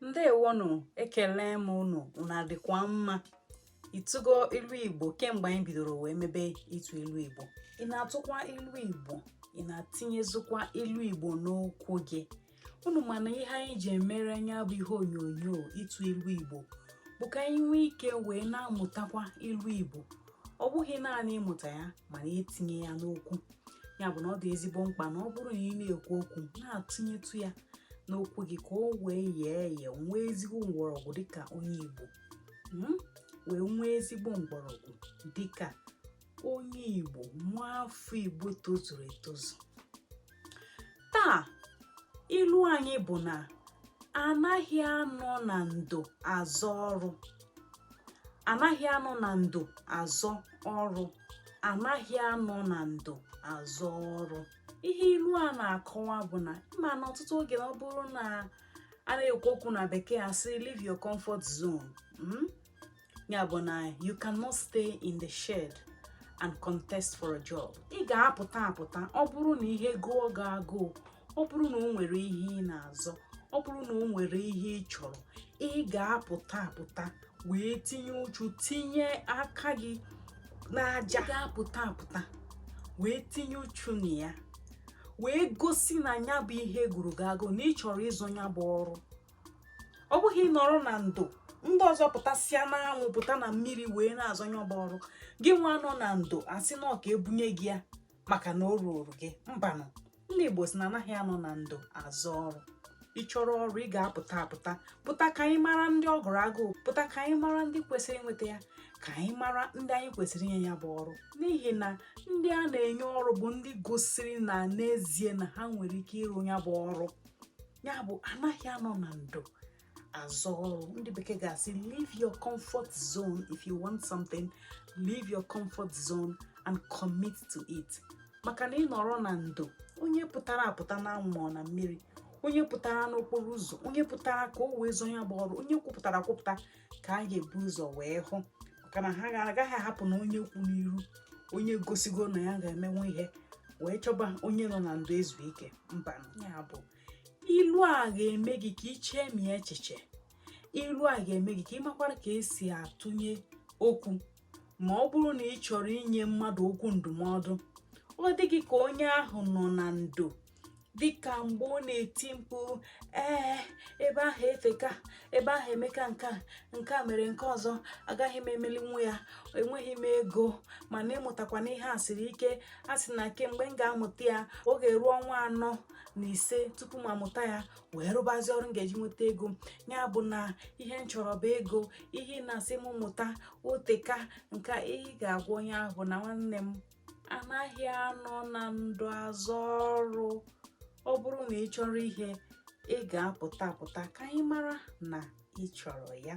Ndewonụ, ekele m unu. Unu adịkwa mma? Ịtụgo ilu Igbo kemgbe anyị bidoro wee mebe ịtụ ilu Igbo? Ị na-atụkwa ilu Igbo? Ị na-atinyezukwa ilu Igbo n'okwu gị? Unu ma na ihe anyị ji emere ya bụ ihe onyonyo ịtụ ilu Igbo bụ ka anyị nwee ike wee na-amụtakwa ilu Igbo. Ọ bụghị naanị ịmụta ya, mana itinye ya n'okwu. Ya bụ na ọ dị ezigbo mkpa na ọ bụrụ na ị na-ekwu okwu, na-atụnyetụ ya n'okwu gị ka o wee yee eye, nwee ezigbo mgbọrọgwụ dịka onye Igbo, Wee nwee ezigbo mgbọrọgwụ dịka onye Igbo, nwa afọ Igbo tozuru etozu. Taa, ilu anyị bụ na anaghị anọ na ndo azọ ọrụ. Anaghị anọ na ndo azọ ọrụ. Anaghị anọ na ndo azọ ọrụ. Ihe ilu a na-akọwa bụ na ịma na ọtụtụ oge, na ọ bụrụ na a na-ekwu okwu na Bekee, asị, "Leave your comfort zone." Ya bụ na you cannot stay in the shed and contest for a job. Ị ga-apụta apụta. Ọ bụrụ na ihe gụọ gị agụụ, ọ bụrụ na o nwere ihe ị na-azọ, ọ bụrụ na o nwere ihe ị chọrọ, ị ga-apụta apụta wee tinye uchu, tinye aka gị n'aja. Ị ga-apụta apụta wee tinye uchu na ya, wee gosi na ya bụ ihe gụrụ gị agụụ, na ị chọrọ ịzọ ya bụ ọrụ. Ọ bụghị nọrọ na ndo, ndị ọzọ pụtasịa n'anwụ, pụta na mmiri wee na-azọ ya bụ ọrụ, gị nwa nọ na ndo asị na ọ ka ebunye gị ya maka na o ruoru gị. Mbanụ, ndị Igbo si na anaghị anọ na ndo azọ ọrụ. Ị chọrọ ọrụ, ị ga-apụta apụta. Pụta ka anyị mara ndị ọ gụrụ agụụ, pụta ka anyị mara ndị kwesịrị inweta ya, ka anyị mara ndị anyị kwesịrị inye ya bụ ọrụ, n'ihi na ndị a na-enye ọrụ bụ ndị gosiri na n'ezie na ha nwere ike ịrụ ya bụ ọrụ. Ya bụ, anaghị anọ na ndo azọ ọrụ. Ndị Bekee ga-asị, "Leave your comfort zone." If you want something, leave your comfort zone and commit to it, maka na ị nọrọ na ndo, onye pụtara apụta na anwụ ma ọ na mmiri, onye pụtara n'okporo ụzọ, onye pụtara ka o wee zọ ya bụ ọrụ, onye kwupụtara akwupụta ka a ga-ebu ụzọ wee hụ, maka na ha agaghị ahapụ na onye kwu n'iru, onye gosigo na ya ga-emenwu ihe, wee chọba onye nọ na ndo ezu ike. Mba. Ya bụ, ilu a ga-eme gị ka ị chee mie echiche. Ilu a ga-eme gị ka ị makwara ka esi atụnye okwu ma ọ bụrụ na ị chọrọ inye mmadụ okwu ndụmọdụ. Ọ dị gị ka onye ahụ nọ na ndo, dịka mgbe ọ na-eti mkpu, "Ee, ebe ahụ efeka, ebe ahụ emeka, nke a, nke a mere, nke ọzọ, agaghị m emelinwu ya, enweghị m ego, mana ịmụtakwa na ihe a siri ike." A sị na kemgbe m ga-amụta ya, ọ ga-eru ọnwa 4 na 5 tupu m amụta ya wee rụbazi ọrụ m ga-eji nweta ego. Ya bụ na ihe m chọrọ bụ ego. Ihe ị na-asị m mụta oteka. Nke ihe ị ga-agwa onye ahụ bụ na, nwanne m, anaghị anọ na ndo azọ ọrụ. Ọ bụrụ na ị chọrọ ihe, ị ga-apụta apụta ka anyị mara na ị chọrọ ya.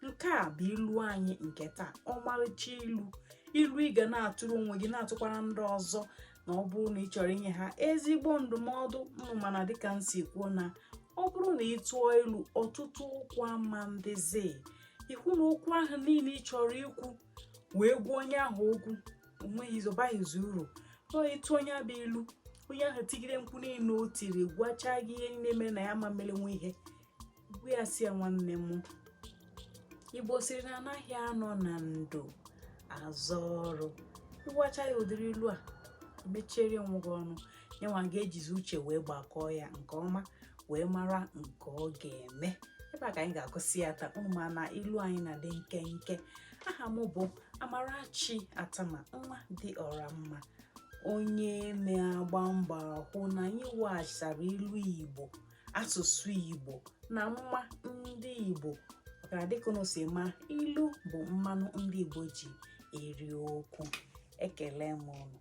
Nke a bụ ilu anyị nke taa. Ọmarịcha ilu, ilu ị ga na-atụrụ onwe gị, na-atụkwara ndị ọzọ, na ọ bụrụ na ị chọrọ inye ha ezigbo ndụmọdụ mmụ. Mana dịka m si kwuo, na ọ bụrụ na ị tụọ ilu, ọtụtụ okwu ama ndịzi ikwu na okwu ahụ niile ị chọrọ ikwu wee gwa onye ahụ okwu onweghị ọbaghịzi uru. Ọ ịtụ onye bụ ilu, onye ahụ tigide mkpu niile o tiri, gwachaa gị ihe niile mere na ya ma melenwu ihe, gwa ya, si ya, "Nwanne m, Igbo siri na anaghị anọ na ndo azọ ọrụ." Ịgwacha ya ụdịrị ilu a, emechiere onwe gị ọnụ. Yanwa ga-ejizi uche wee gbakọọ ya nke ọma, wee mara nke ọ ga-eme. Ebe a ka anyị ga-akwụsị ya taa. Ụmụ na ilu anyị na-adị nkenke. Aha m bụ Amarachi Atama, nwa dị ọra mma, onye na-agba mbọ hụ na anyị weghachitara ilu Igbo, asụsụ Igbo na mma ndị Igbo, maka na dịka unu si ma, ilu bụ mmanụ ndị Igbo ji eri okwu. Ekele m unu.